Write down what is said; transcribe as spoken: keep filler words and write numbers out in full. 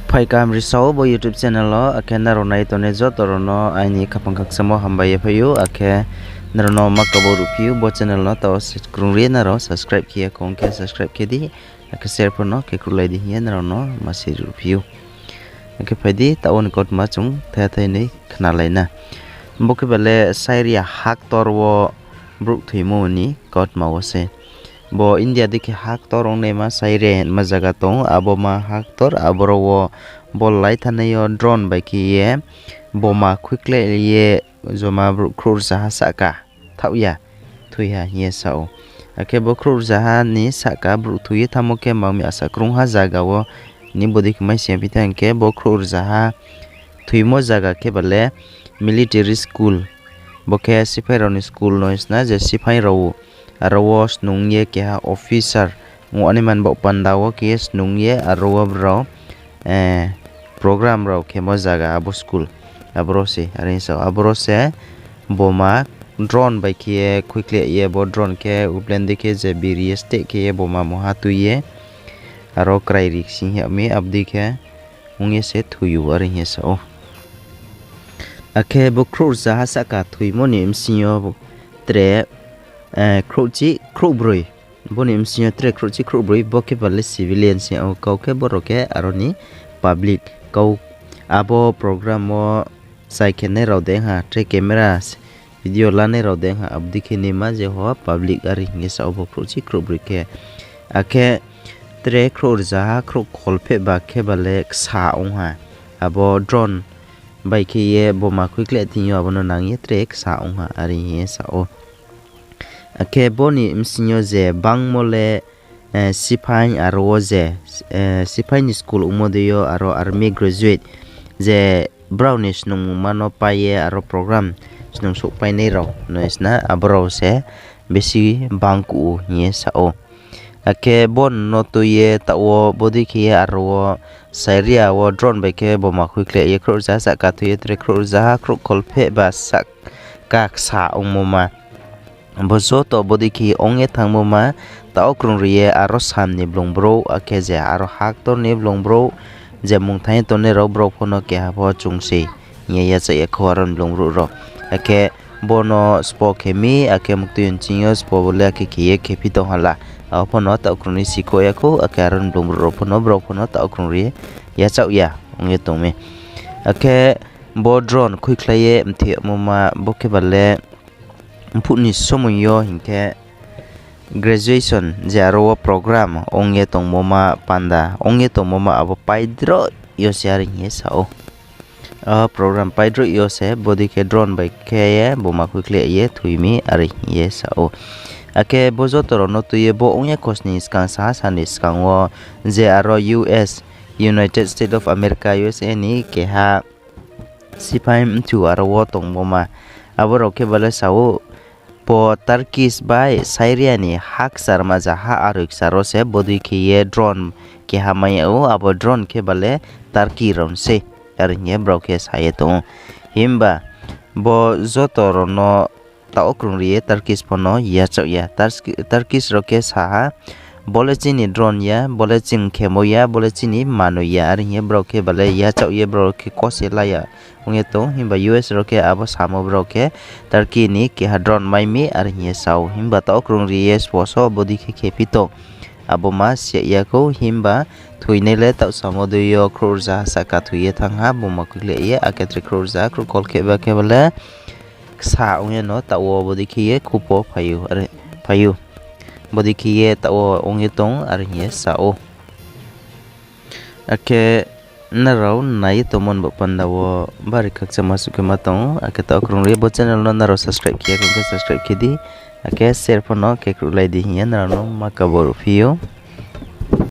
Phai kaham ri sao bo YouTube channel wo, akhe nrao nai tongnai joto rao no aini khaphang khakchangmo hambai ye phai ou, akhe nrao no ma kabo ruhphi ou, bo channel no taoh se krung ri nrao subscribe khe ya khong khe subscribe khe di, akhe share pho no khe kruhlai di hing ye nrao no ma se ruhphi ou. Akhe phai di, taoh wo ni kautma chung thai thai ni khnalai na. Bo khe ba le Syria haktor wo brouh thoimo ni kautma wo se. Bo India dei khe haktor ongnaima Syria hingma zaga tong, abo ma haktor, aboro wo bol lai thanai yo drone bai khe ye boma khuikhlai ye joma brouh khrouh rzaha sahka thaoh ya, thoi ha hing ye sa ou. Akhe bo khrouh rzaha ni sahka brouh thoi ye thanngmo khe mang mi asa krungha zaga wo ni bodei khe mai sing ya phi tha hing khe bo khrouh rzaha thoimo zaga khe ba le military school. Bo khe siphai rao ni school no sna je siphai rao aro wo snung ye keha officer ong ani man baoh panda wo khe ye snung ye aro wo brao program rao khemo zaga abo school. Aboro se, are sa ou, aboro se boma drone bai khe ye khuikhlai ye bo drone khe uplane dei khe je biri ye steh khe ye boma mungha tui ye aro krai ri sing ya mi abo dei khe ong ye se thoi ou are hing ye sa ou. Akhe bo khrouh rzaha sahka thoimo ni bsing yo tre khrouhchi khrouhbroi. Bo ni bsing yo tre khrouhchi khrouhbroi bo khe ba le civilian se ou, kau khe boro khe aro ni public. Kau abo program wo chai khenai rao de ha, tre camera, video lanai rao de ha, abo dei khe naima je ho public are hing ye sa ou bo khrouhchi khrouhbroi khe. Akhe tre khrouh rzaha khrouh kholphehba khe ba le ksa ong ha. Abo drone bai khe ye boma khuikhlai thing yo abo no nang ye tre ksa ong ha are hing ye sa ou. Akhe bo ni bsing yo je bangmo le siphai aro wo je siphai ni school ongmo dei yo aro army graduate je brao ni snungmungma no pai ye aro program snung souhpainai rao no sna aborao se besi bangkuh ou hing ye sa ou. Akhe bo no tui ye taoh wo bodei khe ye aro wo Syria wo drone bai khe boma khuikhlai ye khrouh rzaha sahka thoi ye tre khrouh rzaha khrouh kholphehba sahka ksa ongmo ma. Bo joto bodei khe ong ye thanngmo ma, taoh krung ri ye aro sam ni blung brouh, akhe je aro haktor ni blung brouh, je mungthang ye tongnai rao brao pho no keha pho chung se hing ye yachaoh ya khou aro ni blung brouh rao. Akhe bo no spo khe mi, akhe muktui nching yo spo bo le akhe khe ye khe phi tong ha la. Abo pho no taoh krung ri sikhouh ya khou, akhe aro ni blung brouh rao pho no brao pho no taoh krung ri ye yachaoh ya ong ye tong mi. Akhe bo drone khuikhlai ye mthimo ma bo khe ba le mphuh ni somoing yo hing khe graduation je aro wo program ong ye tongmo ma panda, ong ye tongmo ma abo paidroih yo se are hing ye sa ou. Program paidroih yo se bodei khe drone bai khe ye boma khuikhlai ye thoi mi are hing ye sa ou. Akhe bo joto rao no tui ye bo ong ya khosning skang saha sal ni skang wo je aro U S, United States of America, U S A ni keha siphai mthu aro wo tongmo ma. Abo rao khe ba le sa ou, bo Turkish bai Syria ni hakcharma zaha aroi kchar wo se bodei khe ye drone keha mai ya ou, abo drone khe ba le Turkey rao ni sei, are hing ye brao khe sa ye tong ou. Himba bo joto rao no taoh krung ri ye Turkish pho no yachaoh ya. Turkish rao khe sa ha, bo le chini drone ya, bo le ching khemo ya, bo le chini manoi ya, are hing ye brao khe ba le yachaoh ye brao khe kose la ya ong ye tong. Himba U S rao khe abo samo brao khe Turkey ni keha drone mai mi are hing ye sa ou. Himba taoh krung ri ye spo so bodei khe khe phi tong. Abo ma si ya khou, himba thoinai le taoh samo dei yo khrouh rzaha sahka thoi ye thanng ha, boma khuikhlai ye, akhe tre khrouh rzaha khrouh kholphehba khe ba le ksa ong ye no taoh wo bodei khe ye khupo phai ou. Bodei khe ye taoh wo ong ye tong are hing ye sa ou. Akhe nrao nai ye tongmo ni baoh panda wo bari khakchangma suh khe ma tong ou, akhe taoh krung ri ye bo channel no nrao subscribe khe ya khong khe subscribe khe di, akhe share pho no khe kruhlai di hing ye nrao no ma kabo ruhphi ou.